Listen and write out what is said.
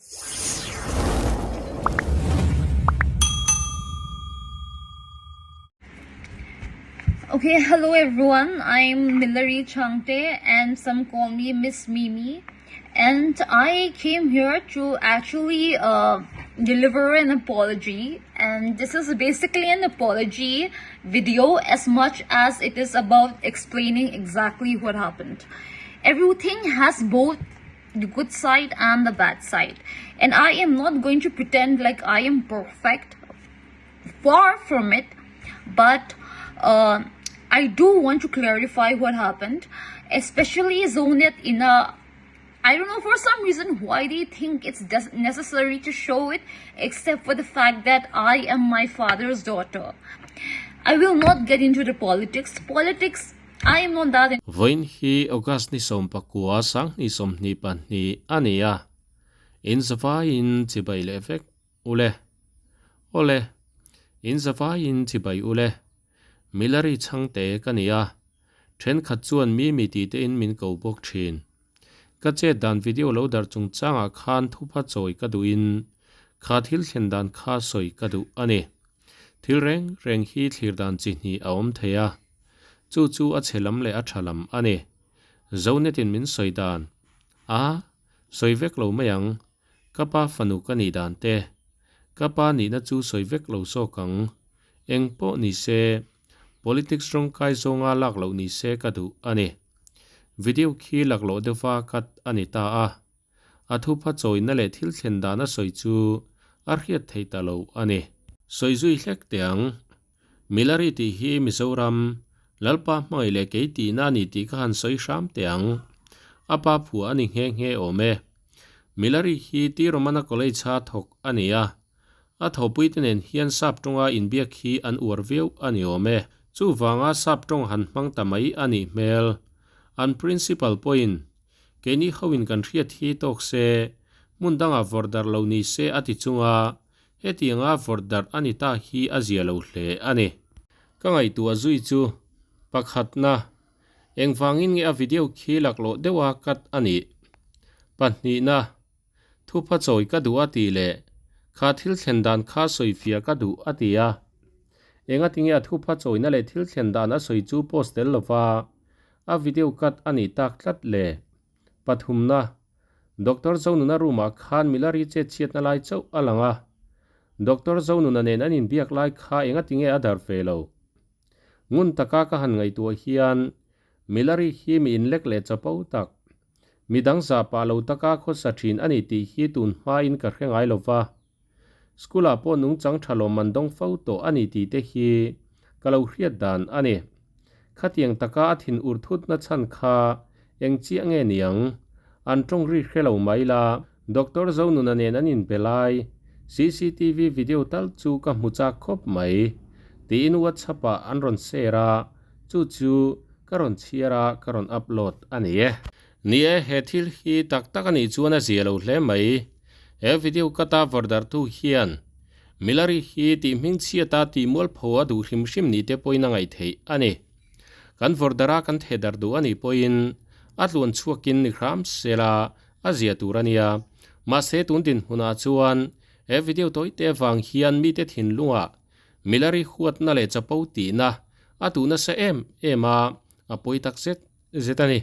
Okay, hello everyone. I'm Milari Chhangte and some call me Miss Mimi. And I came here to actually uh, deliver an apology. And this is basically an apology video as much as it is about explaining exactly what happened. Everything has both the good side and the bad side. And I am not going to pretend like I am perfect far from it but uh, I do want to clarify what happened especially Zonet in a I don't know for some reason why they think it's necessary to show it except for the fact that I am my father's daughter. I will not get into the politics. Politics, I am not that Vawiin hi August ni 19 2022 a ni a, in zavaiin chibai leh vek Ule. Awle. In zavaiin chibai ule. Milari chhangte ka ni a. Thenkhat chuan mi mi tih te in min ko bawk thin. Ka chet dan video lo darh chungchangah khan thupha chawi ka duh in kha thil thlen dan kha sawi ka duh a ni. Thil reng reng hi thlir dan chi hnih a awm thei a. Chu chu a chhe lam leh a tha lam a ni. Zonet in min sawi dan a sawi vek lo mai ang. Ka pa fanu ka nih dan te, ka pa nihna chu sawi vek lo zawk ang. Eng pawh ni se, politics rawngkai zawnga lak loh ni se ka duh a ni. Video khi laklawh deuhva cut a ni ta a. A thupha chawina leh thil thlen dan a sawi chu a hriat theih ta lo a ni. Sawi zui hlek teh ang. Milari tih hi Mizoram, Lalpa hmangaih leh kei tihna a ni tih ka han sawi hram teh ang. A pa phuah a ni nghe nghe awm e. Milari hi T Romana College a thawk a ni a. A thawhpuite nen hian sap tawnga inbiak hi an uar viau a ni awm e. Chuvanga sap tawng han hmang ta mai a nih hmel. An principal pawhin keini hoin kan hriat hi tawk se, hmun dangah vawrh darh lo ni se a ti chunga Hetianga vawrh darh a ni ta hi a zia lo hle a ni. Ka ngaihtuah zui chu, pakhatna, engvangin nge a video khi laklawh deuha cut a nih? Pahnihna, thupha chawi ka duh a tih leh kha thil thlen dan kha sawifiah ka duh a ti a. Engatinge a thupha chawina leh thil thlen dan a sawi chu post tel lova a video cut a nih tak tlat le? Pathumna, Doctor Zonuna room-ah khan Milari chet chhiatna lai chauh a lang a. Doctor Zonuna nen an inbiak lai kha engati nge a dar ve lo? Ngun taka ka han ngaihtuah hian Milari hi mi inlek leh chapo tak, midang zah pah lo taka khawsa thin a ni tih hi tun hmain ka hre ngai lo va. School-ah pawh nungchang tha lawmman dawng fo tawh a ni tih te hi ka lo hriat dan a ni. Khatiang taka a thin ur thutna chhan kha eng chiah nge niang? An tawng ri hre lo mai la, Doctor Zonuna nen an inbe lai cctv video tal chu ka hmu chak khawp mai tiin WhatsApp-ah an rawn share a, chu chu ka rawn chhiar a, ka rawn upload a ni e. Ni e, he thil hi tak tak a nih chuan a zia lo hle mai. He video ka ta vawrdartu hian Milari hi tih hmingchhiata tih mualpho a duh hrim hrim ni te pawhin a ngaih theih a ni. Kan vawrdara kan theh darh duh a nih pawhin a tluan chhuakin ni hram sela a zia tur a nia. Mahse tun dinhmunah chuan he video tawi te avang hian mite thinlungah Milari huatna leh chapo tihna a duh nasa em em a, a pawi tak zet zet a ni.